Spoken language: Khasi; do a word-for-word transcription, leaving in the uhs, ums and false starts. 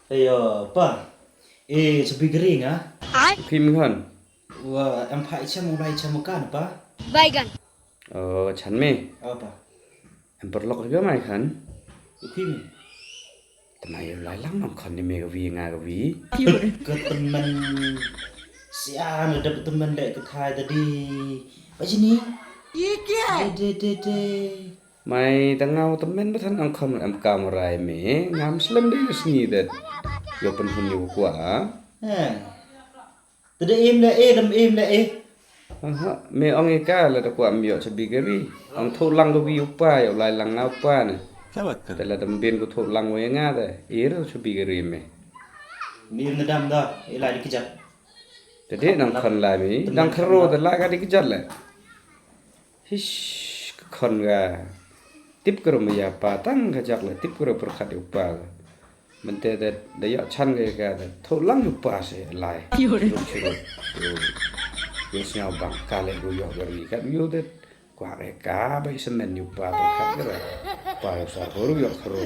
Ayo, pa. Eh, sebi gering, ah. Kim hon. Wa, em pa icham, em pa icham makan, pa. Baigan. Oh, chan me. Apa? Em perlok juga mai kan? Kim. Tama ïa u lai lang nang khon ni me ka wi nga ka wi. Ka temen sia na dep temen de ka thai tadi. Ba jini? Ike. De de de. Mai tang ngau temen ba than ang khon em kam rai me ngam slem de sngi de. Yo pen hun yu kwa. Eh. Te da im le eh, dam im le eh. Aha, me ong ika la da kwah ym ïoh cha bigari. Ong thoh lang ka wi u pa, ïoh lai lang nga u pa ne. Te la dam bin ku thoh lang wei nga te. Ir cha bigari me. Mir na dam da, eh, lai di kejat. Te de nang khon lai mi, nang khero te lai ka di kejat le. Hish, ka khon ga. Tip kero me ïa pa tang ka jak le, tip kero pyrkhat ïa u pa. Mynta da, da ïoh chan ka ka da. Thoh lang ïa u pa se lai. Chiruk chiruk. Ïoh sñiaw bang ka le ru ïoh gari kat ïoh da. Kwah ka ka ba i semen ïa u pa ba kat ka da. Pa ïoh sa ru ïoh ru.